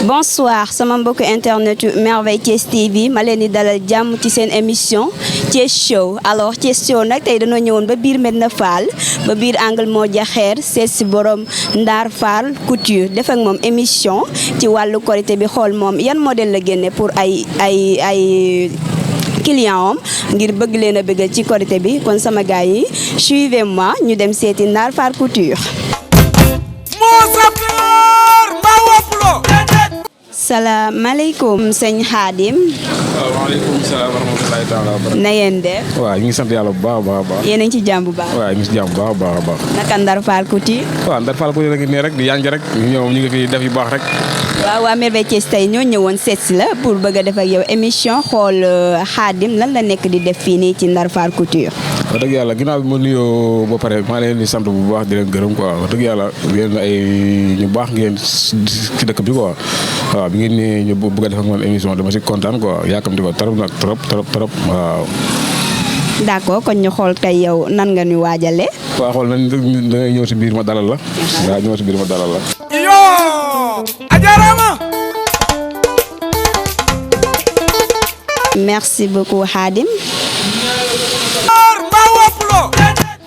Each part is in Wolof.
Bonsoir sama mbokk internet Merveille Thiès TV ma leen di dalal jàmm ci seen émission Thiès Show alors Thiès Show nag tey dañoo ñëwoon ba biir Medina Fall ba biir angle moo jaxeer seet si borom Ndar Fall Couture def ak moom émission ci wàllu korité bi xool moom yan modèle la génne pour ay client am ngir bëgg leen a bëggal ci korité bi kon sama gars yi suivez-moi ñu dem seeti Ndar Fall Couture. salaamaaleykum sëñ Khadim. waaw waaleykum salaam wa rahmatulahi taala wa barakatuh. na ngeen def. waaw ñu ngi sant yàlla bu baax a baax a baax. yéen a ngi ci jàmm bu baax. waaw ñu ngi si jàmm bu baax a baax a baax. naka Ndar Fall Couture. waaw Ndar Fall Couture rek nii rek di yànj rek ñu ngi fi def yu baax rek. waaw waa Merveille Thiès tey ñoo ñëwoon seet si la pour bëgg a def ak yow émission xool Khadim lan la nekk di def fii nii ci Ndar Fall Couture. wax dëgg yàlla ginnaaw bi ma nuyoo ba pare maa leen di sant bu baax di leen gërëm quoi wax dëgg yàlla yéen ay ñu baax ngeen ci dëkk bi quoi waaw bi ngeen ne ñu bëgg a def ak man émission dama si kontaan quoi yaakamti ko trop nag trop waaw. d'accord kon ñu xool tey yow nan nga ñu waajalee. waaw xool nañ da ngay ñëw si biir ma dalal la. waaw ñëw si biir ma dalal la. merci beaucoup Khadim.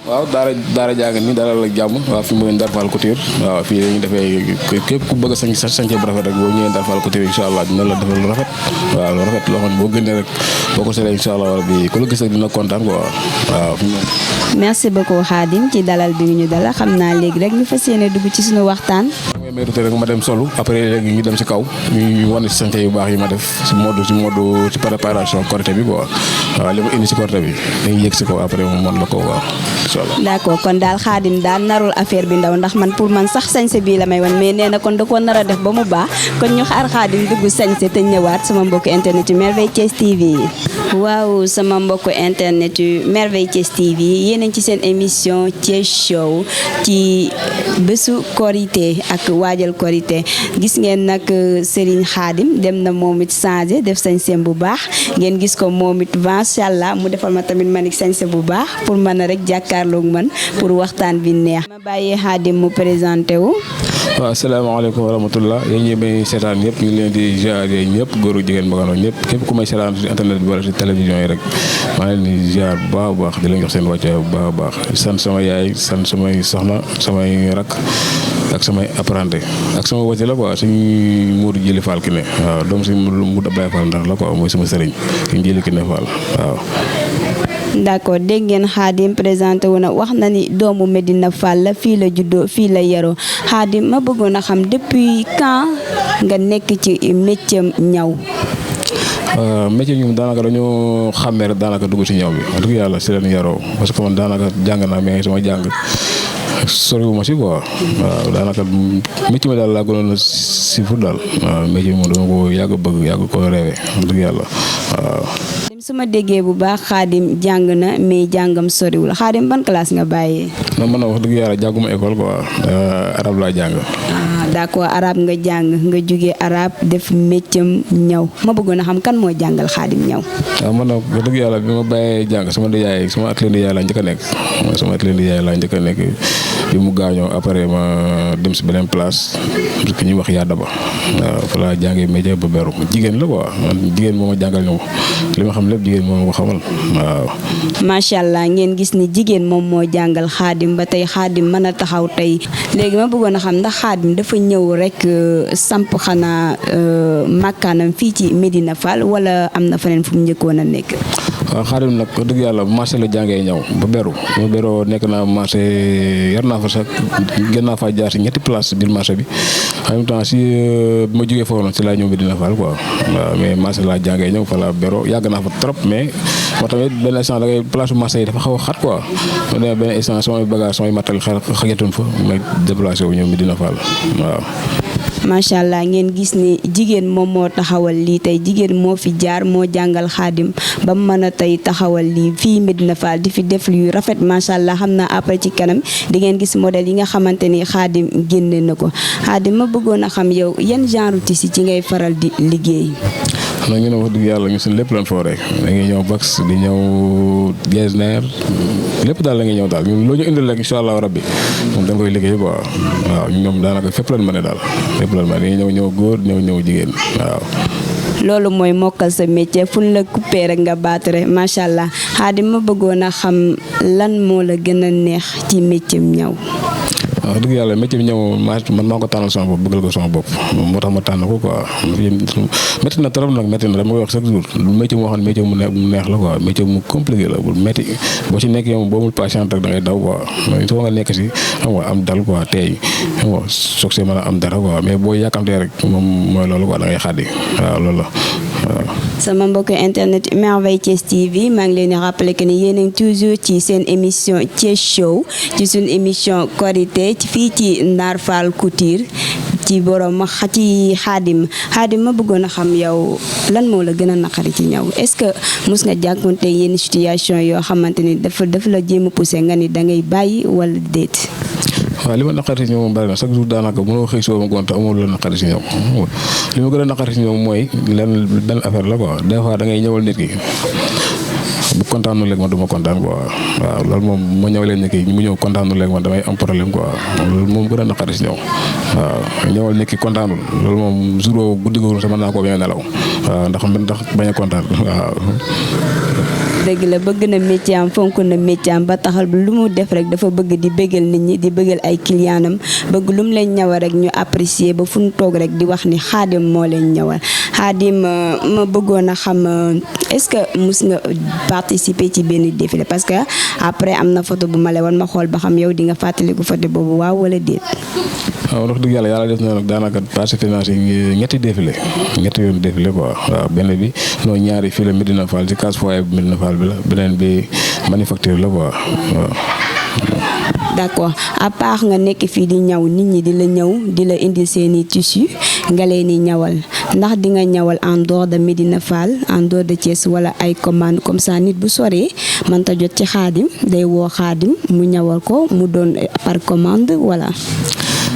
waaw daara jàng ni dalal ak jàmm waaw fi mu Ndar Fall Couture waaw fii dañuy defee képp ku bëgg a sañse bu rafet rek boo ñëwee Ndar Fall Couture incha allah dina la defal lu rafet waaw lu rafet loo xam ne boo gënee rek boo ko seetlee incha allah bi ku la gis rek dina kontaan quoi waaw. merci beaucoup Khadim ci dalal bi ñu dalal xam naa léegi rek ñu fas yéene dugg ci suñu waxtaan. may tuuti rek ma dem solu après léegi ñu dem si kaw ñu wane si sañse yu baax yi ma def si mode ci préparation korité bi quoi waaw li ma indi si korité bi dañuy yëg si kaw après mu mën la ko waaw. d'accord kon daal Khadim daal narul affaire bi ndaw ndax man pour man sax sañse bii la may wan mais nee na kon da koo nar a def ba mu baax kon ñu xaar Khadim dugg sañse te ñëwaat sama mbokku internet yu Merveille Thiès TV. waaw sama mbokku internet yu Merveille Thiès TV yéen a ngi ci seen émission Thiès Show ci bésu korité ak waajal korité gis ngeen nag Serigne Khadim dem na moom it changé def sañseem bu baax ngeen gis ko moom it macha allah mu defal ma tamit man it sañse bu baax pour mën a rek jàkkaarloog man pour waxtaan bi neex. ma bàyyi Khadim mu présenté wu. waaw asalaamaaleykum wa rahmatullah yéen ñi may seetaan ñëpp ñu ngi leen di ziar ñëpp góoru jigéen magano ñëpp képp ku may seetaan si internet bi wala si télévision yi rek maa leen di ziar bu baax a baax di leen jox seen wàccuwaay bu baax a baax sant sama yaay sant samay soxna samay rak ak samay apprenti ak sama wàcc la quoi suñu Modou Jili Fall ki ne waaw doom si mu Ablaye Fall Ndar la quoi mooy sama sëriñ suñu Jili ki ne Fall waaw. d'accord dégg ngeen Khadim présenté wu na wax na ni doomu Medina Fall la fii la juddoo fii la yaroo Khadim ma bëggoon a xam depuis quand nga nekk ci métier ñaw. métier ñoom daanaka dañoo xàmmee rek daanaka dugg si ñaw bi wax dëgg yàlla si leen yaroo parce que man daanaka jàng naa mais sama jàng soriwuma si quoi waaw daanaka métier mi daal laa gënoon a si fur daal waaw métier moom dama ko yàgg bëgg yàgg ko rêvé wax dëgg yàlla waaw. su ma déggee bu baax Khadim jàng na mais jàngam soriwul Khadim ban classe nga bàyyee. non man wax dëgg yàlla jànguma école quoi arabe laa jàng. d'accord arabe nga jàng nga jógee arabe def métier ñaw ma bëggoon a xam kan moo jàngal Khadim ñaw. waaw man nag wax dëgg yàlla bi ma bàyyee jàng sama atelier ndiyaay laa njëkk a nekk sama atelier ndiyaay laa njëkk a nekk bi mu gaañoo après ma dem si beneen place parce que ñuy wax yaa daba waaw fa laa jàngee métier ba beru jigéen la quoi man jigéen moo ma jàngal ñëw li ma xam lépp jigéen moo ma ko xamal waaw. macha allah ngeen gis ni jigéen moom moo jàngal Khadim ba tey Khadim mën a taxaw tey léegi ma bëggoon a xam ndax Khadim dafa ñëw rek samp xanaa makkaanam fii ci Medina Fall wala am na feneen fu mu njëkkoon a nekk. waaw Khadim nag wax dëgg yàlla marché la jàngee ñëw ba beru ba beroo nekk naa marché yar naa fa sax gën naa faa jaar si ñetti place biir marché bi en même temps si bi ma jógee foofu noonu si laa ñëw Medina Fall quoi waaw mais marché laa jàngee ñëw fa la beroo yàgg naa fa trop mais wax tamit benn instant da ngay place marché yi dafa xaw a xat quoi ma demee benn instant samay bagage samay matériel xajatoon fa may déplacé wu ñëw Medina Fall waaw. macha allah ngeen gis ni jigéen moom moo taxawal lii tey jigéen moo fi jaar moo jàngal Khadim ba mu mën a tey taxawal lii fii Medina Fall di fi def lu rafet macha allah xam naa après ci kanam di ngeen gis modèle yi nga xamante ni Khadim génne na ko Khadim ma bëggoon a xam yow yan genre tissu ci ngay faral di liggéey. nag ñu ne wax dëgg yàlla ñu suñ lépp lan foo rek da ngay ñëw box di ñëw Getzner lépp daal la ngay ñëw daal ñun loo ñu indil rek incha allah rabbi moom da nga koy liggéey quoi waaw ñoom daanaka fépp lan mën daal fépp lan mën dañuy ñëw góor ñëw jigéen waaw. loolu mooy mokkal sa métier fu ñu la coupé rek nga baatare macha allah Khadim ma bëggoon a xam lan moo la gën a neex ci métier ñaw. wax dëgg yàlla métier bi ñëw man maa ko tànnal sama bopp bëggal ko sama bopp moo tax ma tànn ko quoi métti na trop nag métti na dama koy wax chaque jour métier moo xam ne métier mu neex la quoi métier mu compliqué la bu métti boo ci nekk yow boo mul patient rek da ngay daw quoi soo nga nekk si xam nga am dal quoi tey xam nga soog see mën a am dara quoi mais boo yàkkamtee rek moom mooy loolu quoi da ngay xaddi waaw loolu la waaw. sama mbokk internet Merveille Thiès TV maa ngi leen di rappeler que ni yéen a ngi toujours ci seen émission Thiès Show ci suñu émission Korité fii ci Ndar Fall Couture ci borom ci Khadim ma bëggoon a xam yow lan moo la gën a naqari ci ñaw est-ce que mus nga jànkuwante yenn situation yoo xamante ni dafa la jéem a poussé nga ni da ngay bàyyi wala déet. waaw li ma naqari si ñoom bari na chaque jour daanaka mënoo xëy soo ma gonta amul la naqari si ñoom li ma gën a naqari si ñoom mooy benn affaire la quoi des fois da ngay ñëwal nit ki bu kontaanu léegi man du ma kontaan quoi waaw loolu moom ma ñëwalee nit ki mu ñëw kontaanu léegi man damay am problème quoi loolu moom gën a naqari si ñoom waaw ñëwal nit ki kontaanul loolu moom jour boobu guddi googu sama naa koo bañ a nelaw waaw ndax bañ a kontaan waaw. dëgg la bëgg na métier am fonk na métier am ba taxal lu mu def rek dafa bëgg di bëggal nit ñi di bëggal ay clientam bëgg lu mu leen ñawal rek ñu apprécier ba fu ñu toog rek di wax ni Khadim moo leen ñawal Khadim ma bëggoon a xam est-ce que mus nga participer ci benn défilé parce que après am na photo bu ma la woon ma xool ba xam yow di nga fàttaliku photo boobu waaw wala déet. waaw wax dëgg yàlla def na nag daanaka participé naa si ñetti yoon défilé quoi waaw benn bi noonu ñaari fii la Medina Fall si case foyer bi Medina Fall bi la beneen bi manufacture la quoi waaw. d'accord à part nga nekk fii di ñaw nit ñi di la ñëw di la indi seeni tissu nga leen di ñawal ndax di nga ñawal en dehors de Medina Fall en dehors de Thiès wala ay commande comme ça nit bu soree man ta jot ci Khadim day woo Khadim mu ñawal ko mu doon par commande wala.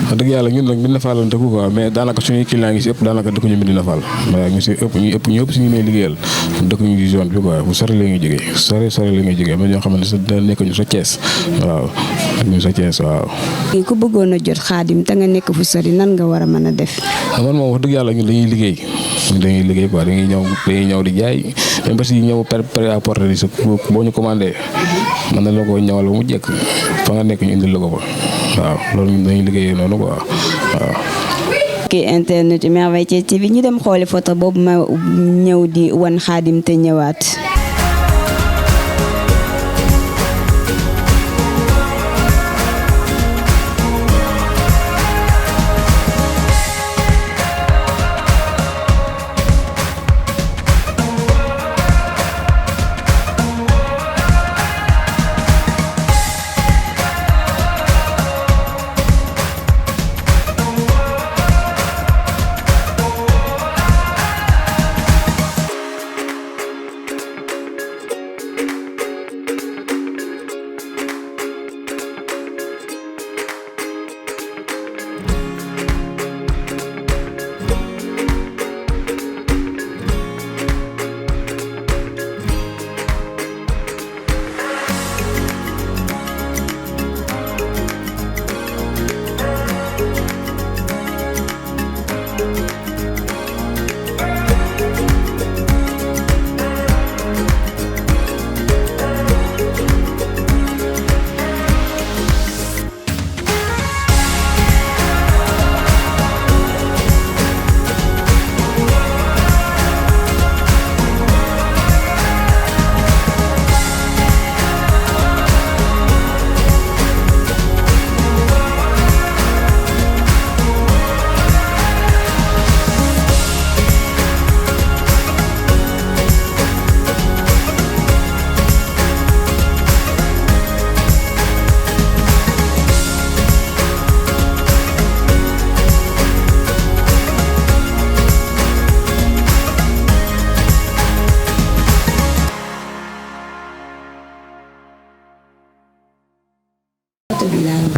wax dëgg yàlla ñun nag Medina Fall lañ dëkk quoi mais daanaka suñuy client ngi si ëpp daanaka dëkkuñu Medina Fall waaw ñu si ëpp ñu suñu may liggéeyal dëkkuñu ci zone bi quoi bu sori la ñuy jógee sori la ñuy jógee mais ñoo xam ne sa nekk ñu sa Thiès waaw ñu sa Thiès waaw. ku bëggoon a jot Khadim te nga nekk fu sori nan nga war a mën a def. man moom wax dëgg yàlla ñun dañuy liggéey quoi dañuy ñëw di jaay même parce que ñëw prêt à porter di sa boo ñu commandé mën na la ko ñawal ba mu jekk fa nga nekk ñu indil la ko fa waaw loolu ñun dañuy liggéeyee noonu quoi waaw. ok internet Merveille Thiès TV ñu dem xooli photo boobu ma ñëw di wan Khadim te ñëwaat.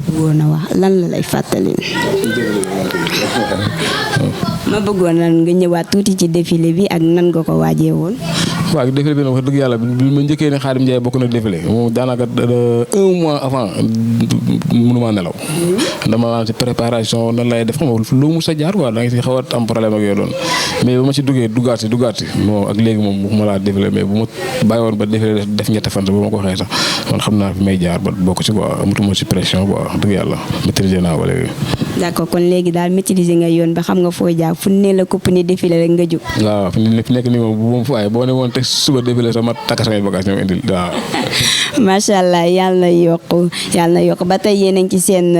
bëggoon a wax lan la lay fàttali. ma bëggoon lan nga ñëwaat tuuti ci défilé bi ak nan nga ko waajee woon. waaw défilé bi nag wax dëgg yàlla bi ma njëkkee ne Khadim Ndiaye bokk na défilé moom daanaka 1 mois avant mënuma nelaw. dama naan ci préparation nan lay def xam nga lu mu sa jaar quoi da nga si xaw a am problème ak yooyu doon mais ba ma ci duggaat si bon ak léegi moom waxuma laa défilé mais bu ma bàyyi woon ba défilé def ñetti fan ba ma ko waxee sax man xam naa fi may jaar ba bokk ci quoi amatuma ci pression quoi wax dëgg yàlla maîtriser naa ba léegi. d'accord kon léegi daal maîtriser nga yoon ba xam nga foo jaar fu ne la kopp ni défilé rek nga jóg. waaw fi nekk nii moom bu moom waaye boo ne woon te suba défilé sax ma takk samay bagage ñoom indil waaw. macha allah yàlla na yokk ba tey yéen a ngi ci seen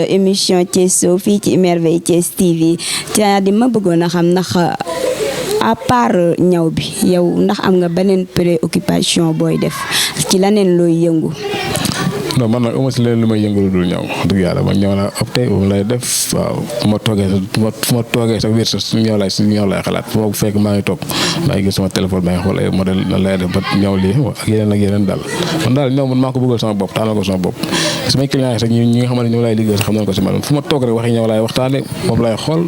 émission Thiès Show fii ci Merveille Thiès TV di ma bëggoon a xam ndax à part ñaw bi yow ndax am nga beneen préoccupation booy def ci leneen looy yëngu. non man nag si leen lu may yëngalu dul ñaw dëgg yàlla man ñaw laa opté moom lay def waaw fu ma toogee sax wér sa ñaw laay xalaat fu ma fekk maa ngi toog maa ngi gis sama téléphone maa ngi xool ay modèle nan lay def ba ñaw lii ak yeneen daal man daal ñaw man maa ko bëggal sama bopp taanal ko sama bopp samay clients yi sax ñi nga xamante ne ñoom laay liggéey sax xam nañ ko si man fu ma toog rek waxi ñaw laay waxtaane moom laay xool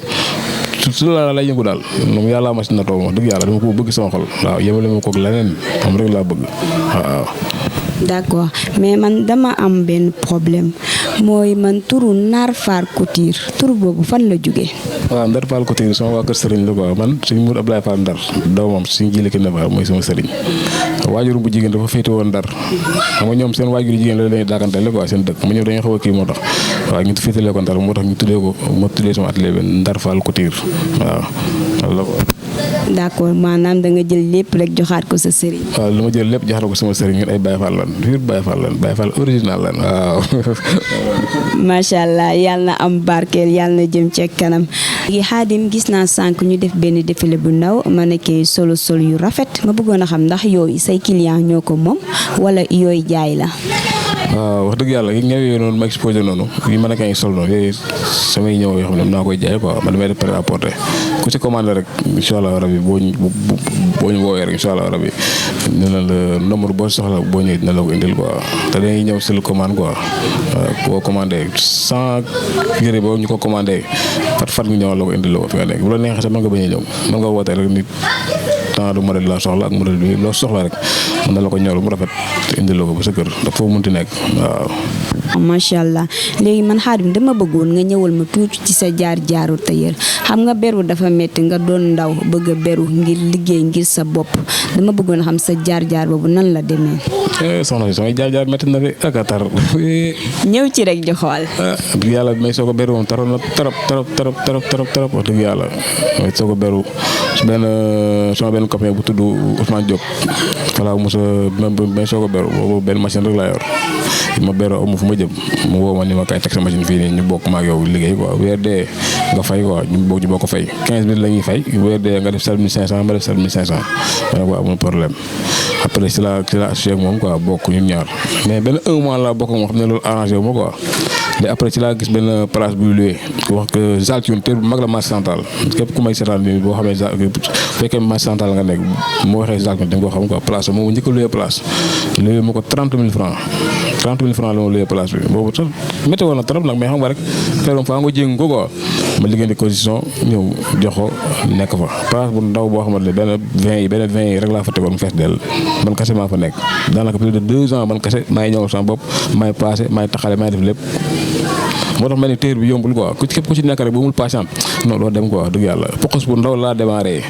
su la lay yëngu daal moom yàlla ma si natoo wax dëgg yàlla dama ko bëgg sama xol waaw yemale ma koog leneen moom rek laa bëgg waaw. d'accord mais man dama am benn problème mooy man turu Nar Fall Couture tur boobu fan la jógee. waaw Ndar Fall Couture sama waa kër Serigne la quoi man suñu Mour Ablaye Fall Ndar doomam suñu jëlee ki Ndar mooy sama Serigne waajur bu jigéen dafa féete woon Ndar xam nga ñoom seen waajur jigéen la dañuy daakanteel quoi seen dëkk ma ñëw dañuy xaw a kii moo tax waaw ñu féetale ko Ndar moo tax ñu tuddee ko ma tuddee sama atelier bi Ndar Fall Couture waaw loolu la quoi. d'accord maanaam da nga jël lépp rek joxaat ko sa sëriñ. waaw lu ma jël lépp joxaat ko sama sëriñ ñun ay Baye Fall lan pur Baye Fall original lan waaw. macha allah yàlla na am barkeel yàlla na jëm ci kanam. léegi Khadim gis naa sànq ñu def benn défilé bu ndaw ma nekkee sol yu rafet ma bëggoon a xam ndax yooyu say client ñoo ko moom wala yooyu jaay la. waaw wax dëgg yàlla yi ñëw yooyu noonu ma exposé noonu yi ma nekkee sol noonu yooyu samay ñëw yoo xam ne naa koy jaay quoi man damay def prêt-à-porter ku ci commandé rek incha allah rabi boo ñu woowee rek incha allah rabi dina la nombre boo soxla boo ñëwee dina la ko indil quoi te dañuy ñëw si commande quoi boo commandé sans yére boo ñu ko commandé fat ñu ñëwal la ko indil la ko fi nga nekk bu la neexee sax mën nga bañ a ñëw mën nga wootee rek nit temps de modèle la soxla ak modèle bi loo soxla rek mën na la ko ñëwal mu rafet indil la ko ba sa kër dafa foo mënti nekk waaw. macha allah léegi man Khadim dama bëggoon nga ñëwal ma tuuti ci sa jaar-jaaru tailleur xam nga beru dafa métti nga doon ndaw bëgg a beru ngir liggéey ngir sa bopp dama bëggoon xam sa jaar-jaar boobu nan la demee. soxna si samay jaar-jaar métti na de ak a tar. ñëw ci rek ñu xool. dëgg yàlla bi may soog a beru moom taroon na trop wax dëgg yàlla may soog a beru sama benn copain bu tudd Ousmane Diop voilà mos a may soog a beru boobu benn machine rek laa yor ma beru amu fu ma jëm mu woo ma ni ma kay teg sa machine fii nii ñu bokk ma ak yow liggéey quoi weer dee nga fay quoi ñu bokk ko fay 15 000 la ñuy fay weer dee nga def 7500 ma def 7500 ma ne ko amul problème après ci la associé ak moom quoi bokk ñun ñaar mais benn 1 mois laa bokk moom xam ne loolu arrangé wu ma quoi léegi après ci laa gis benn place buy loué wax que Zaltune te bu mag la marché central képp ku may seetaan nii boo xamee bu fekkee marché central nga nekk moo waxee Zaltune da nga koo xam quoi place moo njëkk a loué place loué ma ko 30 000 francs 30 000 francs la ma loué place bi boobu sax météo woon na trop nag mais xam nga rek feerom faa nga jéng ko quoi ma liggéey di condition ñëw jox ko nekk fa place bu ndaw boo xamante ne benn 20 yi rek laa fa tegoon mu fees dell man kase maa fa nekk daanaka plus de 2 ans man kase maay ñëw sama bopp maay passé maay taxale maay def lépp moo tax mel ni téer bi yombul quoi ku ci nekk rek bu mul patient non doo dem quoi dëgg yàlla focus bu ndaw laa démarré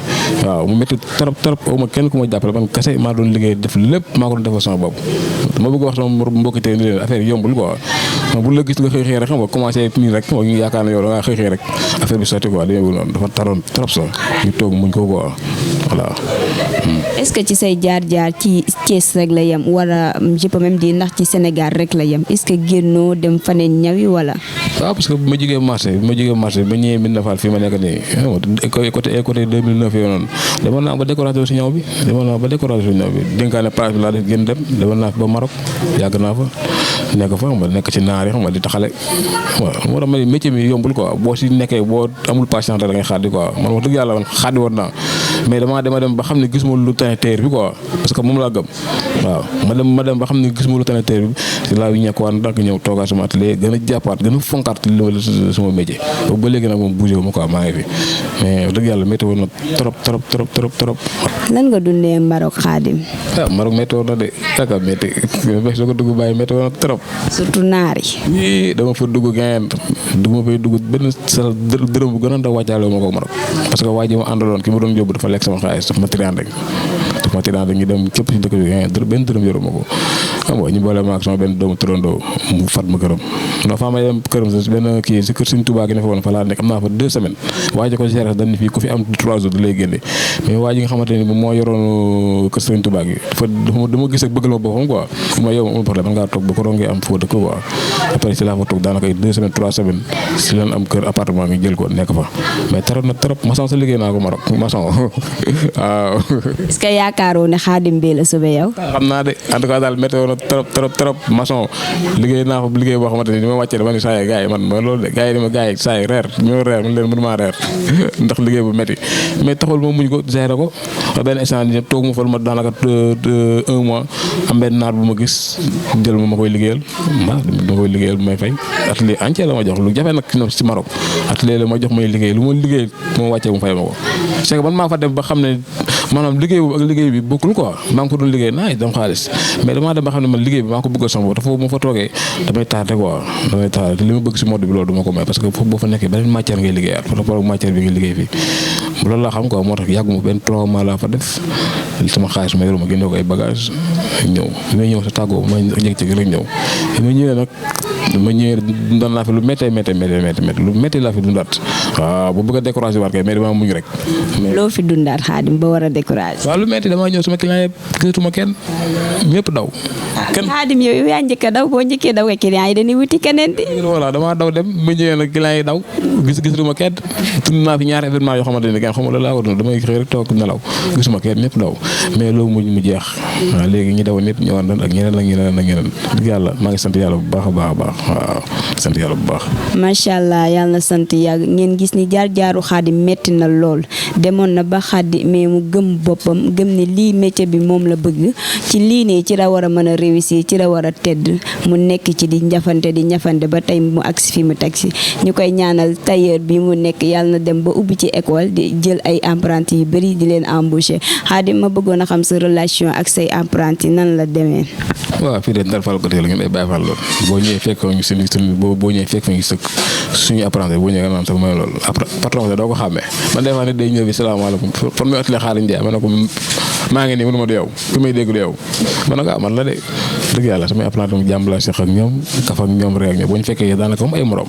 waaw mu métti trop aw ma kenn ku ma jàppale man kase maa doon liggéey def lépp maa ko doon defal sama bopp dama bëgg wax sama mbokki téer ni leen affaire yi yombul quoi bu la gis nga xëy rek xam nga commencé nii rek xam nga ñu yaakaar ne yow da ngaa xëy rek affaire bi sotti quoi dañoo noonu dafa taroon trop sax ñu toog muñ ko quoi voilà. est-ce que ci say jaar-jaar ci Thiès rek la yem wala je peux même dire ndax ci Sénégal rek la yem est-ce que génnoo dem faneen ñawi wala. waaw parce que bu ma jógee marché ba ñëwee Mbine Fall fii ma nekk nii côté 2009 yooyu noonu demoon naa ba décoration si ñaw bi dénkaane place bi laa def génn dem demoon naa fi ba Maroc yàgg naa fa nekk fa xam nga nekk ci naar yi xam nga di taxale waaw moo tax ma ne métier mi yombul quoi boo si nekkee boo amul patience da ngay xaadi quoi man wax dëgg yàlla man xaadi woon naa mais dama dem ba xam ne gisuma lu tane teer bi quoi parce que moom laa gëm waaw ma dem ba xam ne gisuma lu tane teer bi si laa yu ñekkuwaat ndak ñëw toogaat sama atelier gën a jàppaat gën a fonkaat li sama métier boobu ba léegi nag moom bougé wu ma quoi maa ngi fi mais wax dëgg yàlla métti woon na trop. lan nga dundee Maroc Khadim. Maroc métti woon na de kaka métti soo ko dugg bàyyi métti woon na trop. surtout naar yi. dama fa dugg gain duma fay dugg benn sa dërëm bu gën a ndaw wàccaale ma ko Maroc parce que waa ji ma àndaloon ki ma doon yóbbu dafa lekk sama xaalis daf ma tiraan rek ñu dem képp ci dëkk bi gain benn dërëm yoruma ko xam nga ñu boole ma ak sama benn doomu turandoo mu fat ma këram non fa ma dem këram benn kii si kër Sëñ Tuubaa gi ne fa woon fa laa nekk am naa fa 2 semaines waa ji ko géré dañ ni fii ku fi am 3 jours da lay génne mais waa ji nga xamante ni moo yoroon kër Sëñ Tuubaa gi dama gis ak bëggal ma boppam quoi ma yow amul problème man ngaa toog ba ko doon ngay am foo dëkk quoi après si laa fa toog daanaka 2 semaines 3 semaines si leen am kër appartement ngi jël ko nekk fa mais taroon na trop maçon sa liggéey naa ko Maroc maçon waaw. est-ce que yaakaaroo ne Khadim Bey la sauvé yow. xam naa de en tout cas daal météo na trop maçon liggéey naa fa liggéey boo xamante ni ni ma wàccee dama ni saa yi gars yi man ma loolu de gars yi dama gars yi saa yi reer ñoo reer man leen mënumaa reer ndax liggéey bu métti mais taxul ma muñ ko gérer ko benn instant ni toog mu fal ma daanaka 1 mois am benn naar bu ma gis jël ma koy liggéeyal bu may fay atelier entier la ma jox lu jafe nag ci Maroc atelier la ma jox may liggéey lu ma liggéey moo wàccee mu fay ma ko c'est que man maa fa dem ba xam ne maanaam liggéey boobu ak liggéey bi bokkul quoi maa ngi ko doon liggéey naa dem xaalis mais damaa dem ba xam ne man liggéey bi maa ko bëggal sama bopp dafa ma fa toogee damay tardé quoi damay tardé li ma bëgg si mode bi loolu du ma ko may parce que foofu boo fa nekkee beneen matière ngay liggéeyaat par rapport ak matière bi ngay liggéey fii loolu laa xam quoi moo tax yàgguma benn 3 mois laa fa def sama xaalis ma yoruma génne ko ay bagage ñëw bi may ñëw sa tàggoo ma jékki-jékki rek ñëw bi ma ñëwee nag ma ñëwee dundal naa fi lu méttee lu métti laa fi dundaat waaw bu bëgg a découragé waat kay mais dama muñ rek. loo fi dundaat Khadim ba war a découragé. waaw lu métti damaa ñëw sama client yi gisatuma kenn ñëpp daw. kenn Khadim yow yaa njëkk a daw boo njëkkee daw ak client yi dañuy wuti keneen di. voilà damaa daw dem ba ñëwee nag client yi daw gisatuma kenn dund naa fi ñaari événement yoo xamante ne kenn xamul la laa ko dund damay xëy rek toog nelaw gisuma kenn ñëpp daw mais loolu mu jeex waaw léegi ñi daw ñëpp ñëwaat nañ ak ñeneen dëgg yàlla maa ngi sant yàlla bu baax a baax waaw sant yàlla bu baax. macha allah yàlla na sant yàgg ngeen gis ni jaar-jaaru Khadim metti na lool demoon na ba Khadim mais mu gëm boppam gëm ni lii métier bi moom la bëgg ci lii nii ci la war a mën a réussir ci la war a tedd mu nekk ci di ñafante ba tey mu agsi fi mu teg si ñu koy ñaanal tailleur bi mu nekk yàlla na dem ba ubbi ci école di jël ay apprentis yu bëri di leen embaucher Khadim ma bëggoon a xam sa relation ak say apprentis nan la demee. waaw fii de Ndar Fall côté la ngeen ay Baye Fall lool boo ñëwee fekk ñu boo ñëwee fekk ñu suñu apprenti boo ñëwee nga naan sax mooy loolu après patron bi doo ko xàmmee man des fois nit day ñëw bi salaamaaleykum pour muy atelier Khadim Ndiaye ma ne ko maa ngi nii mënuma du yow ku may dégg du yow ma ne ko man la de dëgg yàlla samay apprenti mu jàmm la seq ak ñoom kaf ak ñoom ree ak ñoom boo ñu fekkee daanaka comme ay morom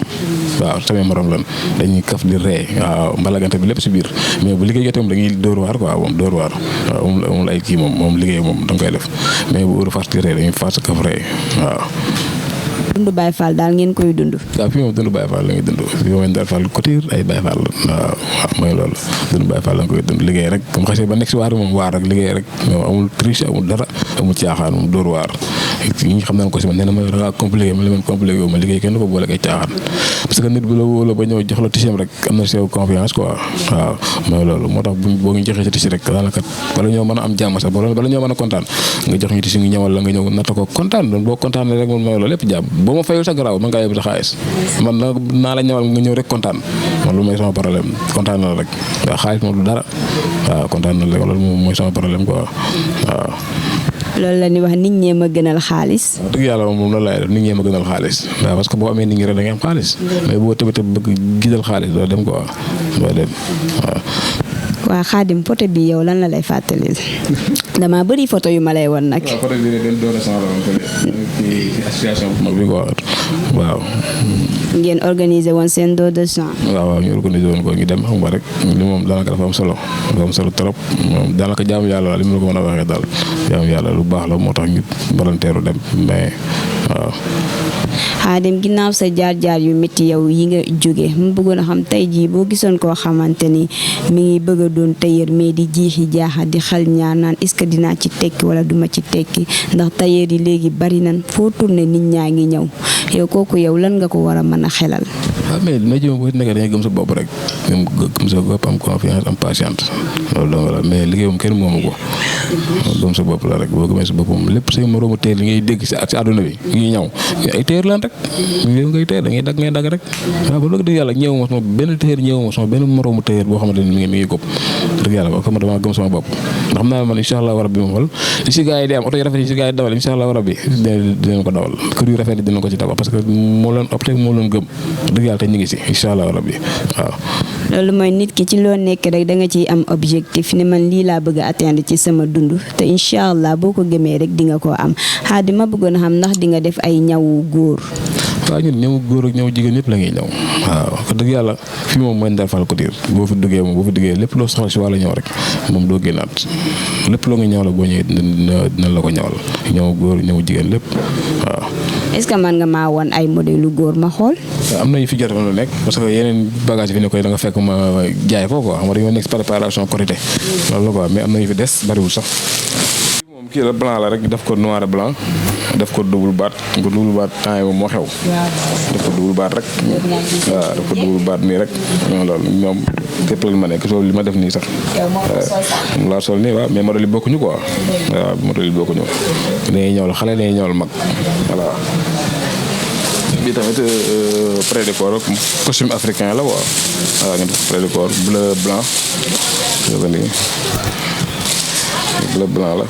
waaw samay morom lan dañuy kaf di ree waaw mbalagante bi lépp si biir mais bu liggéey jotee moom dañuy dóor waar quoi moom dóor waar waaw moom ay kii moom liggéey moom da nga koy def mais bu heure fas di ree dañuy fas kaf ree waaw. dund Baye Fall daal ngeen koy dund. waaw fii moom dund Baye Fall la ñuy dund fii moom Ndar Fall Couture ay Baye Fall waaw mooy loolu dund Baye Fall la nga koy dund liggéey rek comme xasee ba nekk si waar moom waar rek liggéey rek amul triche amul dara amul caaxaan moom dóor waar ñi xam nañ ko si man nee na ma da ngaa compliqué ma la mën compliqué wu ma liggéey kenn ko boole ay caaxaan parce que nit bi la wóola ba ñëw jox la tissu rek am na sew confiance quoi waaw mooy loolu moo tax boo ñu joxee sa tissu rek daanaka bala ñoo mën a am jàmm sax bala ñoo mën a kontaan nga jox ñu tissu ngi ñëwal la nga ñëw natta ko kontaan doon boo kontaan rek moom mooy loolu lépp jàmm boo ma fayul sa garaaw man ngaa yóbbu sa xaalis man naa la ñëwal nga ñëw rek kontaan man lu mooy sama problème kontaan na la rek waaw xaalis moom du dara waaw kontaan na la loolu moom mooy sama problème quoi waaw. loolu la ñuy wax nit ñee ma gënal xaalis. wax dëgg yàlla moom loolu laay def nit ñee ma gënal xaalis waaw parce que boo amee nit ñi rek da ngay am xaalis mais boo tëb bëgg gisal xaalis doo dem quoi doo dem waaw. waa Khadim photo bi yow lan la lay fàttali dama bëri photo yu ma lay woon nag. waaw photo bi de doon doon sama ci association bu mag bi quoi waaw. ngeen organisé woon seen don de sang. waaw ñu organisé woon ko ñu dem xam nga rek li moom daanaka dafa am solo trop moom daanaka jaamu yàlla li mu la ko mën a waxee daal jaamu yàlla lu baax la moo tax ñu volontaire dem mais waaw. Xaadim ginnaaw sa jaar-jaar yu métti yow yi nga jóge mu bëggoon a xam tey jii boo gisoon koo xamante ni mi ngi bëgg a doon tailleur mais di jiixi jaaxa di xel ñaar naan est-ce que dinaa ci tekki wala duma ci tekki ndax tailleur yi léegi bari nan foo tourné nit ñaa ngi ñëw yow kooku yow lan nga ko war a mën a xelal. waaw mais na jëm boo nekkee da ngay gëm sa bopp rek gëm sa bopp am confiance am patience loolu dong la mais liggéey moom kenn moomu ko gëm sa bopp la rek boo gëmee sa bopp moom lépp say moroomu tailleur li ngay dégg si àdduna bi ñuy ñëw ay tailleur lan rek yow ngay tailleur da ngay dagg rek waaw ba dëgg yàlla ñëwuma sama benn tailleur ñëwuma sama benn moroomu tailleur boo xamante ni mi ngi góob dëgg yàlla ba comme dama gëm sama bopp ndax xam naa man incha allah rabbi moom xool li si gars yi di am oto yu rafet yi si gars yi dawal incha allah rabbi dinañ ko dawal kër yu rafet yi dinañ ko ci dawal parce que moo leen opté moo leen gëm dëgg yàlla te ñu ngi si incha allah rabbi waaw. loolu mooy nit ki ci loo nekk rek da nga ciy am objectif ne man lii laa bëgg a atteindre ci sama dund te incha allah boo ko gëmee rek di nga koo am Xaadim ma bëggoon a xam ndax di nga def ay ñawu góor. waaw ñun ñëw góor ak ñëw jigéen ñëpp la ngay ñëw waaw wax dëgg yàlla fii moom mooy Ndar Fall Couture boo fi duggee lépp loo soxla si wàllu ñëw rek moom doo génnaat lépp loo nga ñëw la boo ñëwee dina la ko ñëwal ñëw góor ñëw jigéen lépp waaw. est-ce que man nga maa woon ay modèle lu góor ma xool. am na yu fi jotoon lu nekk parce que yeneen bagage fi ne koy da nga fekk ma jaay ko quoi xam nga dañoo nekk préparation Korité loolu la quoi mais am na yu fi des bariwul sax. moom kii la blanc la rek def ko noir et blanc def ko double baat temps yi moom moo xew. def ko double baat rek. waaw def ko double baat nii rek loolu ñoom képp la ma nekk li ma def nii sax. moom laa sol nii waaw mais modèle yi bokkuñu quoi. waaw modèle yi bokkuñu dañuy ñëwal xale dañuy ñëwal mag voilà. bi tamit près de corps costume africain la quoi waaw nga def près de corps bleu blanc nii bleu blanc la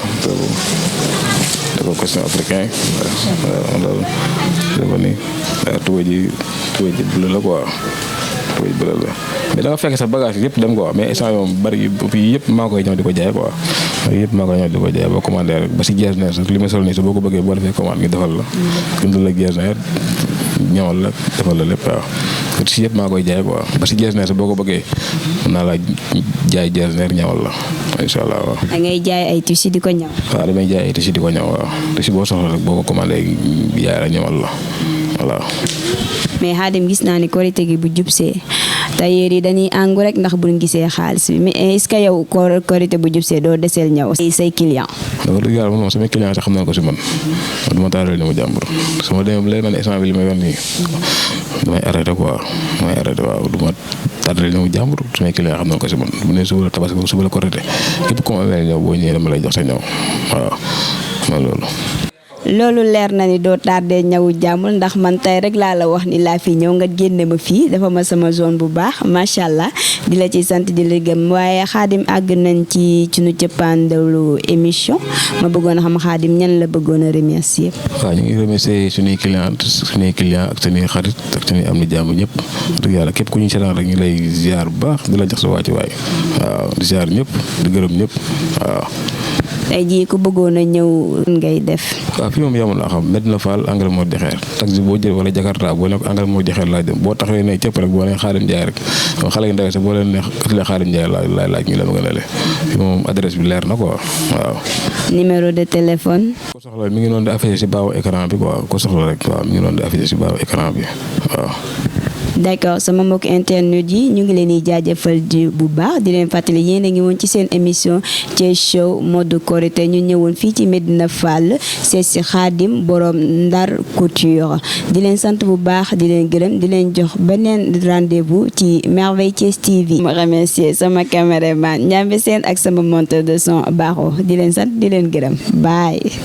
dafa costume africain waaw loolu dafa nii tuba ji bleu la quoi tuba ji bleu la mais da nga fekk sa bagage yëpp dem quoi mais instant moom bari fii yëpp maa koy ñëw di ko jaay quoi yëpp maa koy ñëw di ko jaay boo commandé rek ba si jeesneer sax li ma sol nii sa boo ko bëggee boo defee commande ngi defal la dundal la jeesneer ñëwal la defal la lépp waaw si yëpp maa koy jaay quoi ba si jeesneer sax boo ko bëggee mën naa la jaay jeesneer ñëwal la incha allah waaw. da ngay jaay ay tissu di ko ñëw. waaw damay jaay ay tissu di ko ñëw waaw tissu boo soxla rek boo ko commandé jaay la ñëwal la voilà. mais Xaadim gis naa ni korite gi bu jubsee tailleur yi dañuy àngu rek ndax buñ gisee xaalis bi mais est-ce que yow korite bu jubsee doo deseel ñëw say client. dafa dëgg yàlla moom samay client sax xam naa ko si man du ma taaral ni mu jàmbur sama demee leen man instant bi li may wax nii damay arrêté quoi waaw du ma taaral ni mu jàmbur samay client xam naa ko si man bu ne suba la tabaski suba la korite képp ku ma amee ñëw boo ñëwee dama lay jox sa ñëw waaw man loolu. loolu leer na ni doo tardé ñawu jàmmul ndax man tey rek laa la wax ni laa fi ñëw nga génne ma fii dafa ma sama zone bu baax macha allah di la ci sant di la gëm waaye Xaadim àgg nañ ci nu cëppaandalu émission ma bëggoon a xam Xaadim ñan la bëggoon a remercier. waaw ñu ngi remercier suñuy client ak suñuy xarit ak suñuy am ni jàmm ñëpp dëgg yàlla képp ku ñu seetaan rek ñu lay ziar bu baax di la jox sa wàccuwaay waaw di ziar ñëpp di gërëm ñëpp waaw. tey jii ku bëggoon a ñëw ngay def. waaw fii moom yamul naa xam Medina Fall Angle Mor Jaxeer taxi boo jël wala Jakarta boo nekk Angle Mor Jaxeer laaj dem boo taxawee ne cëpp rek boo nee Xaadim Njaay rek xale yu ndaw sax boo leen ne Xaadim Njaay laay laaj ñu la ma gën a le fii moom adresse bi leer na quoi waaw. numéro de téléphone. ko soxla mi ngi noonu di affiché si baawu écran bi quoi ko soxla rek waaw mi ngi noonu di affiché si baawu écran bi waaw. d'accord sama mbokk internet yi ñu ngi leen di jaajëfal bu baax di leen fàttali yéen a ngi woon ci seen émission Thiès Show mode Korité ñu ñëwoon fii ci Medina Fall c'est si Xaadim borom Ndar Couture di leen sant bu baax di leen gërëm di leen jox beneen rendez-vous ci Merveille Thiès TV. ma remercier sama caméraman Ñambe Sène ak sama monteur de son Baro di leen sant di leen gërëm bye.